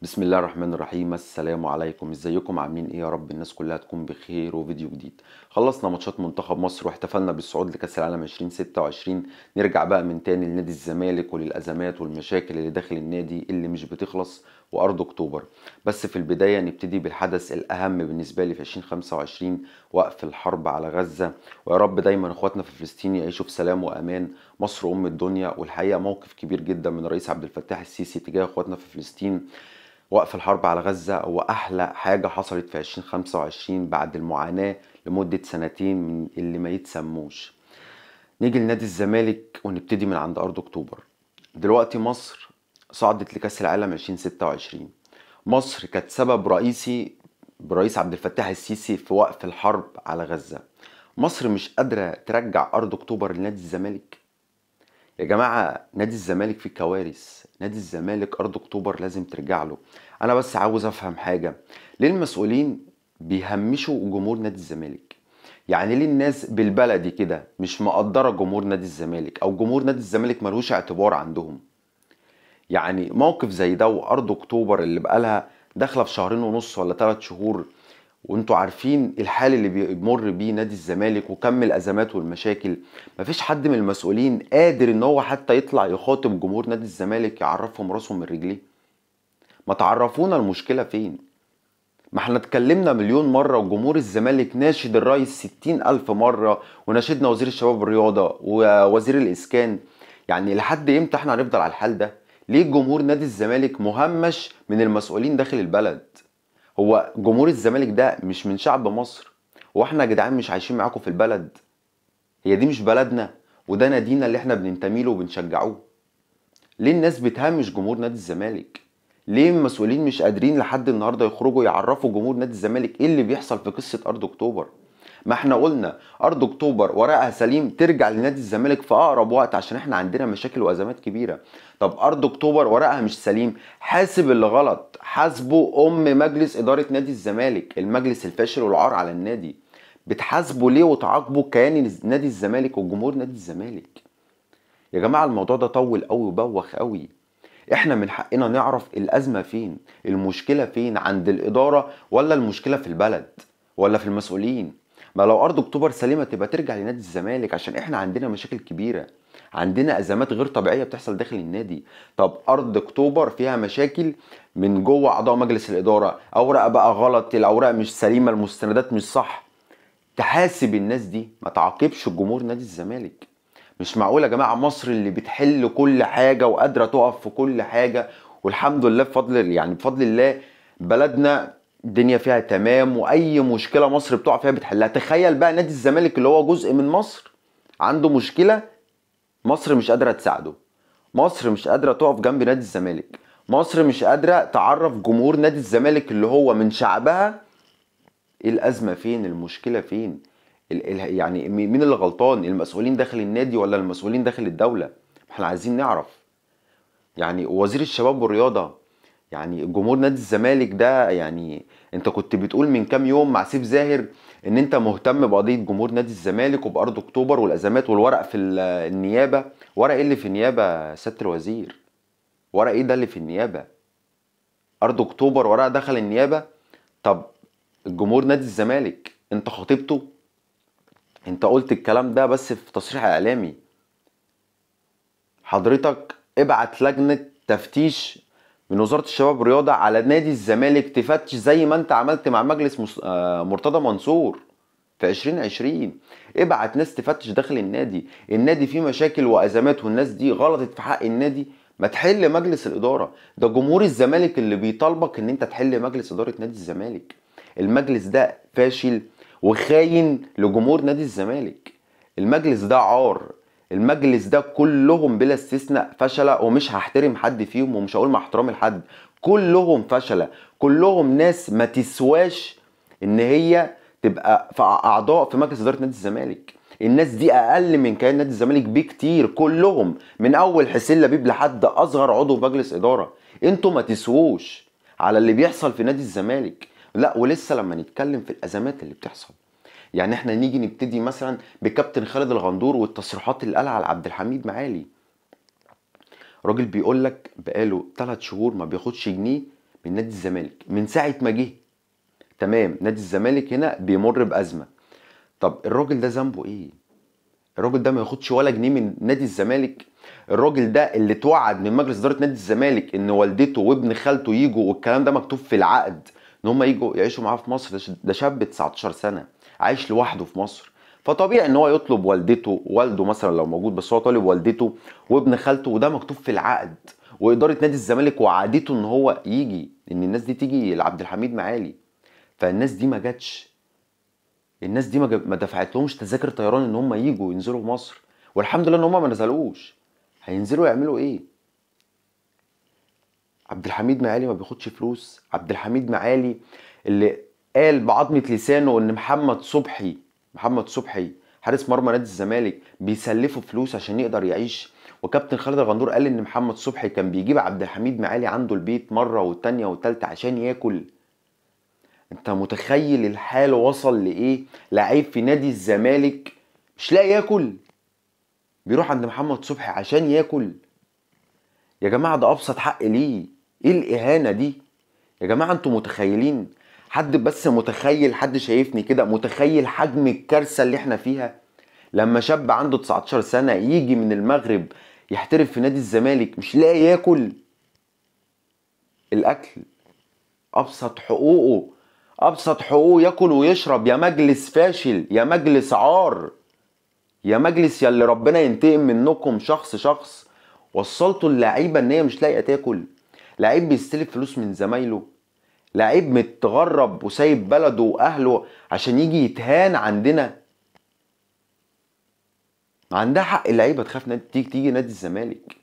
بسم الله الرحمن الرحيم. السلام عليكم، ازيكم عاملين ايه؟ يا رب الناس كلها تكون بخير. وفيديو جديد، خلصنا ماتشات منتخب مصر واحتفلنا بالصعود لكاس العالم 2026. نرجع بقى من تاني لنادي الزمالك وللازمات والمشاكل اللي داخل النادي اللي مش بتخلص وارض اكتوبر. بس في البداية نبتدي بالحدث الاهم بالنسبة لي في 2025، وقف الحرب على غزة. ويا رب دايما اخواتنا في فلسطين يعيشوا في سلام وامان، مصر ام الدنيا. والحقيقة موقف كبير جدا من الرئيس عبد الفتاح السيسي تجاه اخواتنا في فلسطين. وقف الحرب على غزة هو أحلى حاجة حصلت في 2025 بعد المعاناة لمدة سنتين من اللي ما يتسموش. نيجي لنادي الزمالك ونبتدي من عند أرض أكتوبر. دلوقتي مصر صعدت لكأس العالم 2026. مصر كانت سبب رئيسي برئيس عبد الفتاح السيسي في وقف الحرب على غزة. مصر مش قادرة ترجع أرض أكتوبر لنادي الزمالك. يا جماعة نادي الزمالك فيه كوارث، نادي الزمالك أرض أكتوبر لازم ترجع له. أنا بس عاوز أفهم حاجة، ليه المسؤولين بيهمشوا جمهور نادي الزمالك؟ يعني ليه الناس بالبلدي كده مش مقدرة جمهور نادي الزمالك، أو جمهور نادي الزمالك ملوش اعتبار عندهم؟ يعني موقف زي ده وأرض أكتوبر اللي بقالها داخلة في 2.5 شهور ولا 3 شهور، وانتوا عارفين الحال اللي بيمر بيه نادي الزمالك وكم الازمات والمشاكل، مفيش حد من المسؤولين قادر ان هو حتى يطلع يخاطب جمهور نادي الزمالك يعرفهم راسهم من رجليه. ما تعرفونا المشكلة فين؟ ما احنا اتكلمنا مليون مرة، وجمهور الزمالك ناشد الرئيس 60,000 مرة، وناشدنا وزير الشباب والرياضة ووزير الاسكان. يعني لحد امتى احنا هنفضل على الحال ده؟ ليه جمهور نادي الزمالك مهمش من المسؤولين داخل البلد؟ هو جمهور الزمالك ده مش من شعب مصر؟ هو احنا يا جدعان مش عايشين معاكم في البلد؟ هي دي مش بلدنا وده نادينا اللي احنا بننتمي له وبنشجعوه؟ ليه الناس بتهمش جمهور نادي الزمالك؟ ليه المسؤولين مش قادرين لحد النهارده يخرجوا يعرفوا جمهور نادي الزمالك ايه اللي بيحصل في قصة ارض اكتوبر؟ ما احنا قلنا ارض اكتوبر ورقها سليم ترجع لنادي الزمالك في اقرب وقت عشان احنا عندنا مشاكل وازمات كبيرة. طب ارض اكتوبر ورقها مش سليم، حاسب اللي غلط، حاسبه ام مجلس ادارة نادي الزمالك، المجلس الفاشل والعار على النادي. بتحاسبه ليه وتعاقبه كيان نادي الزمالك وجمهور نادي الزمالك؟ يا جماعة الموضوع ده طول قوي وبوخ قوي. احنا من حقنا نعرف الازمة فين، المشكلة فين، عند الادارة ولا المشكلة في البلد ولا في المسؤولين؟ ما لو ارض اكتوبر سليمة تبقى ترجع لنادي الزمالك، عشان احنا عندنا مشاكل كبيرة، عندنا ازمات غير طبيعية بتحصل داخل النادي. طب ارض اكتوبر فيها مشاكل من جوه اعضاء مجلس الادارة، اوراق بقى غلط، الاوراق مش سليمة، المستندات مش صح. تحاسب الناس دي، ما تعاقبش جمهور نادي الزمالك. مش معقول يا جماعة مصر اللي بتحل كل حاجة وقادرة تقف في كل حاجة، والحمد لله بفضل، يعني بفضل الله بلدنا الدنيا فيها تمام، واي مشكلة مصر بتقع فيها بتحلها. تخيل بقى نادي الزمالك اللي هو جزء من مصر عنده مشكلة، مصر مش قادرة تساعده، مصر مش قادرة تقف جنب نادي الزمالك، مصر مش قادرة تعرف جمهور نادي الزمالك اللي هو من شعبها ايه الازمة فين، المشكلة فين، يعني مين اللي غلطان، المسؤولين داخل النادي ولا المسؤولين داخل الدولة؟ احنا عايزين نعرف. يعني وزير الشباب والرياضة، يعني جمهور نادي الزمالك ده، يعني انت كنت بتقول من كام يوم مع سيف زاهر ان انت مهتم بقضيه جمهور نادي الزمالك وبارض اكتوبر والازمات والورق في النيابة. ورق ايه اللي في النيابة يا سيادة الوزير؟ ورق ايه ده اللي في النيابة؟ ارض اكتوبر ورق دخل النيابة؟ طب الجمهور نادي الزمالك انت خطيبته؟ انت قلت الكلام ده بس في تصريح اعلامي. حضرتك ابعت لجنة تفتيش من وزارة الشباب والرياضة على نادي الزمالك تفتش زي ما انت عملت مع مجلس مرتضى منصور في 2020. ابعت ناس تفتش داخل النادي، النادي فيه مشاكل وازمات والناس دي غلطت في حق النادي، ما تحل مجلس الادارة. ده جمهور الزمالك اللي بيطالبك ان انت تحل مجلس ادارة نادي الزمالك. المجلس ده فاشل وخاين لجمهور نادي الزمالك، المجلس ده عار، المجلس ده كلهم بلا استثناء فشلة، ومش هحترم حد فيهم ومش هقول مع احترامي لحد، كلهم فشلة، كلهم ناس ما تسواش ان هي تبقى في اعضاء في مجلس ادارة نادي الزمالك. الناس دي اقل من كيان نادي الزمالك بكتير، كلهم من اول حسين لبيب لحد اصغر عضو في مجلس ادارة. انتوا ما تسووش على اللي بيحصل في نادي الزمالك. لا ولسه لما نتكلم في الازمات اللي بتحصل، يعني احنا نيجي نبتدي مثلا بكابتن خالد الغندور والتصريحات اللي قالها على عبد الحميد معالي. راجل بيقول لك بقاله 3 شهور ما بياخدش جنيه من نادي الزمالك من ساعة ما جه. تمام، نادي الزمالك هنا بيمر بازمه. طب الراجل ده ذنبه ايه؟ الراجل ده ما ياخدش ولا جنيه من نادي الزمالك. الراجل ده اللي اتوعد من مجلس ادارة نادي الزمالك ان والدته وابن خالته يجوا، والكلام ده مكتوب في العقد ان هم يجوا يعيشوا معاه في مصر. ده شاب 19 سنة عايش لوحده في مصر، فطبيعي ان هو يطلب والدته، والده مثلا لو موجود، بس هو طالب والدته وابن خالته، وده مكتوب في العقد. واداره نادي الزمالك وعدته ان هو يجي، ان الناس دي تيجي لعبد الحميد معالي، فالناس دي ما جاتش. الناس دي ما دفعتلهمش تذاكر طيران ان هم يجوا ينزلوا مصر، والحمد لله ان هم ما نزلوش. هينزلوا يعملوا ايه؟ عبد الحميد معالي ما بياخدش فلوس. عبد الحميد معالي اللي قال بعظمة لسانه ان محمد صبحي حارس مرمى نادي الزمالك بيسلفه فلوس عشان يقدر يعيش، وكابتن خالد الغندور قال ان محمد صبحي كان بيجيب عبد الحميد معالي عنده البيت مرة والتانية والتالتة عشان ياكل. انت متخيل الحال وصل لايه؟ لعيب في نادي الزمالك مش لاقي ياكل، بيروح عند محمد صبحي عشان ياكل. يا جماعة ده ابسط حق ليه. ايه الاهانة دي يا جماعة؟ انتوا متخيلين؟ حد بس متخيل، حد شايفني كده متخيل حجم الكارثة اللي احنا فيها؟ لما شاب عنده 19 سنة يجي من المغرب يحترف في نادي الزمالك مش لاقي ياكل. الاكل ابسط حقوقه، ابسط حقوقه ياكل ويشرب. يا مجلس فاشل، يا مجلس عار، يا مجلس يا اللي ربنا ينتقم منكم شخص شخص. وصلتوا اللعيبة ان هي مش لاقيه تاكل. لعيب بيستلف فلوس من زمايله، لعيب متغرب وسايب بلده واهله عشان يجي يتهان عندنا. عندها حق اللعيبة تخاف تيجي نادي الزمالك،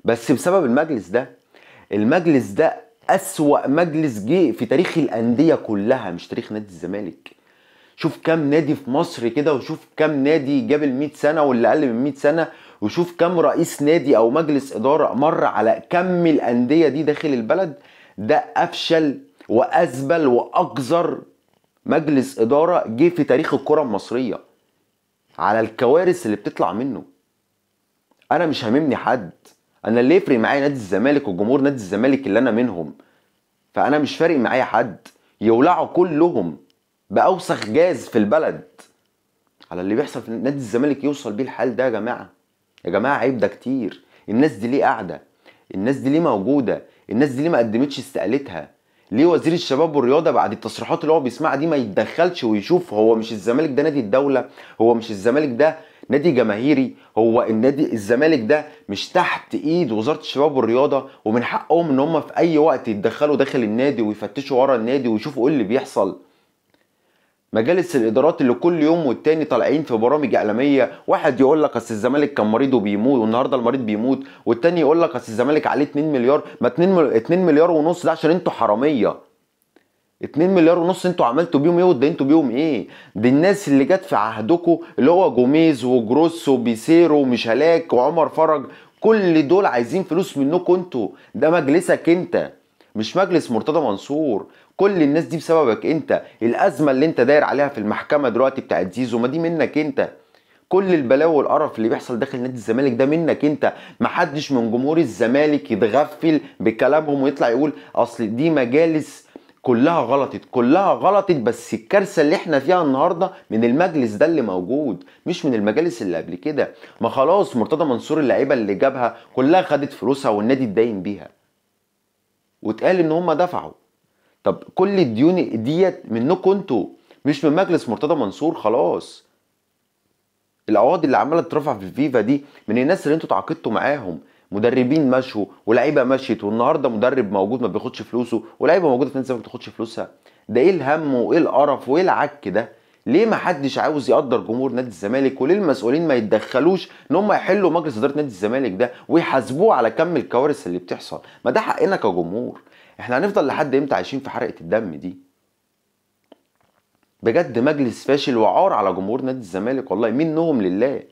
بس بسبب المجلس ده. المجلس ده أسوأ مجلس جه في تاريخ الأندية كلها، مش تاريخ نادي الزمالك. شوف كام نادي في مصر كده، وشوف كام نادي جاب ال 100 سنة واللي أقل من 100 سنة، وشوف كام رئيس نادي أو مجلس إدارة مر على كم الأندية دي داخل البلد. ده أفشل وأزبل وأقذر مجلس إدارة جه في تاريخ الكرة المصرية، على الكوارث اللي بتطلع منه. أنا مش هاممني حد، انا اللي يفرق معايا نادي الزمالك وجمهور نادي الزمالك اللي انا منهم، فانا مش فارق معايا حد. يولعوا كلهم باوسخ جاز في البلد على اللي بيحصل في نادي الزمالك. يوصل بيه الحال ده يا جماعة؟ يا جماعة عيب، ده كتير. الناس دي ليه قاعدة؟ الناس دي ليه موجودة؟ الناس دي ليه ما قدمتش استقالتها؟ ليه وزير الشباب والرياضة بعد التصريحات اللي هو بيسمعها دي ما يتدخلش ويشوف؟ هو مش الزمالك ده نادي الدولة؟ هو مش الزمالك ده نادي جماهيري؟ هو النادي الزمالك ده مش تحت ايد وزارة الشباب والرياضة، ومن حقهم ان هم في اي وقت يتدخلوا داخل النادي ويفتشوا ورا النادي ويشوفوا ايه اللي بيحصل؟ مجالس الادارات اللي كل يوم والتاني طالعين في برامج اعلامية، واحد يقول لك اصل الزمالك كان مريض وبيموت والنهارده المريض بيموت، والتاني يقول لك اصل الزمالك عليه 2 مليار. ما 2 مليار ونص ده عشان انتوا حرامية. 2 مليار ونص انتوا عملتوا بيهم ايه واديتوا بيهم ايه؟ دي الناس اللي جت في عهدكم اللي هو جوميز وجروس وبيسيرو ومشالاك وعمر فرج، كل دول عايزين فلوس منكم انتوا. ده مجلسك انت، مش مجلس مرتضى منصور. كل الناس دي بسببك انت. الازمة اللي انت داير عليها في المحكمة دلوقتي بتاعت زيزو، ما دي منك انت. كل البلاوي والقرف اللي بيحصل داخل نادي الزمالك ده منك انت. محدش من جمهور الزمالك يتغفل بكلامهم ويطلع يقول اصل دي مجالس كلها غلطت، كلها غلطت. بس الكارثة اللي احنا فيها النهارده من المجلس ده اللي موجود، مش من المجالس اللي قبل كده. ما خلاص مرتضى منصور اللعيبة اللي جابها كلها خدت فلوسها والنادي اتداين بيها، واتقال ان هم دفعوا. طب كل الديون ديت منكم انتوا، مش من مجلس مرتضى منصور. خلاص القواضي اللي عماله تترفع في الفيفا دي من الناس اللي انتوا تعاقدتوا معاهم. مدربين مشوا ولاعيبه مشيت، والنهارده مدرب موجود ما بياخدش فلوسه، ولاعيبه موجودة في نادي الزمالك ما بتاخدش فلوسها. ده ايه الهم وايه القرف وايه العك ده؟ ليه ما حدش عاوز يقدر جمهور نادي الزمالك؟ وليه المسؤولين ما يتدخلوش ان هم يحلوا مجلس ادارة نادي الزمالك ده ويحاسبوه على كم الكوارث اللي بتحصل؟ ما ده حقنا كجمهور. احنا هنفضل لحد امتى عايشين في حرقه الدم دي؟ بجد مجلس فاشل وعار على جمهور نادي الزمالك والله، منهم لله.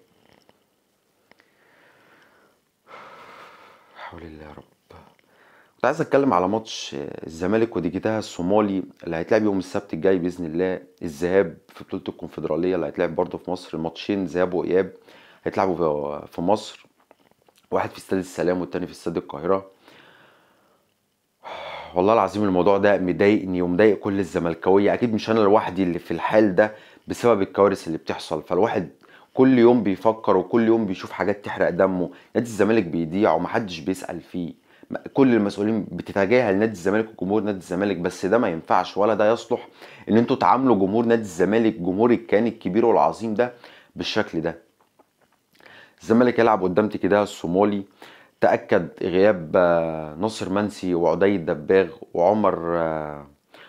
حول الله يا رب. كنت عايز اتكلم على ماتش الزمالك وديجيتها الصومالي اللي هيتلعب يوم السبت الجاي باذن الله، الذهاب في بطوله الكونفدراليه اللي هيتلعب برضه في مصر. الماتشين ذهاب واياب هيتلعبوا في مصر، واحد في استاد السلام والتاني في استاد القاهرة. والله العظيم الموضوع ده مضايقني ومضايق كل الزملكاويه، اكيد مش انا لوحدي اللي في الحال ده بسبب الكوارث اللي بتحصل. فالواحد كل يوم بيفكر وكل يوم بيشوف حاجات تحرق دمه. نادي الزمالك بيضيع ومحدش بيسأل فيه، كل المسؤولين بتتجاهل نادي الزمالك وجمهور نادي الزمالك، بس ده ما ينفعش ولا ده يصلح ان انتوا تعاملوا جمهور نادي الزمالك، جمهور الكيان الكبير والعظيم ده، بالشكل ده. الزمالك يلعب قدام تيكيدا الصومالي. تأكد غياب ناصر منسي وعدي الدباغ وعمر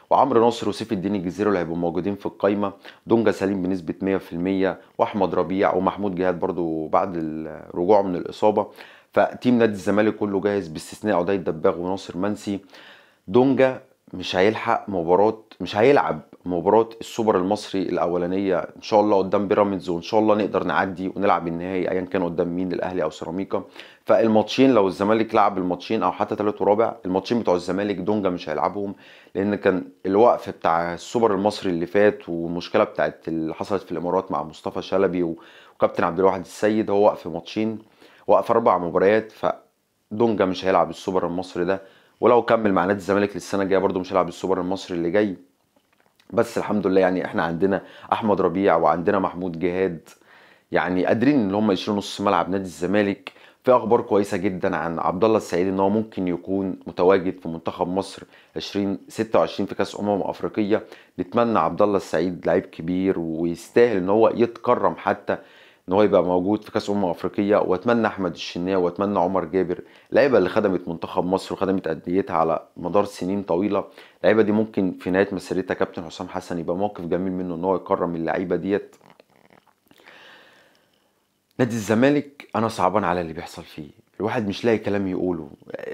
وعمرو ناصر وسيف الدين الجزيري اللي هيبقوا موجودين في القايمة. دونجا سليم بنسبة 100%، واحمد ربيع ومحمود جهاد برضو بعد الرجوع من الاصابة. ف team نادي الزمالك كله جاهز باستثناء عدي الدباغ وناصر منسي. دونجا مش هيلحق مباراة، مش هيلعب مباراة السوبر المصري الاولانية ان شاء الله قدام بيراميدز، وان شاء الله نقدر نعدي ونلعب النهائي ايا كان قدام مين، الاهلي او سيراميكا. فالماتشين لو الزمالك لعب الماتشين او حتى ثالث ورابع، الماتشين بتوع الزمالك دونجا مش هيلعبهم، لان كان الوقف بتاع السوبر المصري اللي فات والمشكلة بتاعت اللي حصلت في الامارات مع مصطفى شلبي وكابتن عبد الواحد السيد، هو وقف ماتشين، وقف 4 مباريات. فدونجا مش هيلعب السوبر المصري ده، ولو كمل مع نادي الزمالك للسنة الجاية برده مش هيلعب السوبر المصري اللي جاي. بس الحمد لله يعني احنا عندنا احمد ربيع وعندنا محمود جهاد، يعني قادرين ان هم يشيلوا نص ملعب نادي الزمالك. في اخبار كويسة جدا عن عبد الله السعيد ان هو ممكن يكون متواجد في منتخب مصر 2026 في كاس افريقية. نتمنى عبد الله السعيد لعيب كبير ويستاهل ان هو يتكرم حتى ان هو يبقى موجود في كاس افريقية. واتمنى احمد الشناوي واتمنى عمر جابر، اللعيبة اللي خدمت منتخب مصر وخدمت انديتها على مدار سنين طويلة، اللعيبة دي ممكن في نهاية مسيرتها كابتن حسام حسن يبقى موقف جميل منه ان هو يكرم اللعيبة ديت. نادي الزمالك انا صعبان على اللي بيحصل فيه، الواحد مش لاقي كلام يقوله.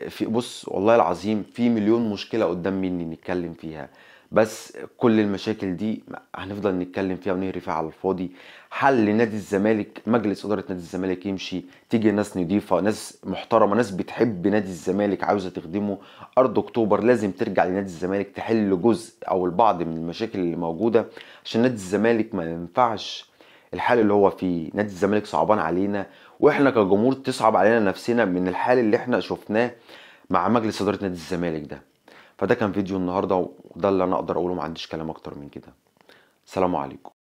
في بص والله العظيم في مليون مشكلة قدام مني نتكلم فيها، بس كل المشاكل دي هنفضل نتكلم فيها ونهري فيها على الفاضي. حل نادي الزمالك، مجلس ادارة نادي الزمالك يمشي، تيجي ناس نضيفه، ناس محترمه، ناس بتحب نادي الزمالك عاوزه تخدمه. ارض اكتوبر لازم ترجع لنادي الزمالك، تحل جزء او البعض من المشاكل اللي موجودة، عشان نادي الزمالك ما ينفعش الحال اللي هو فيه. نادي الزمالك صعبان علينا، واحنا كجمهور تصعب علينا نفسنا من الحال اللي احنا شفناه مع مجلس ادارة نادي الزمالك ده. فده كان فيديو النهارده، وده اللي انا اقدر اقوله، ما عنديش كلام اكتر من كده. سلام عليكم.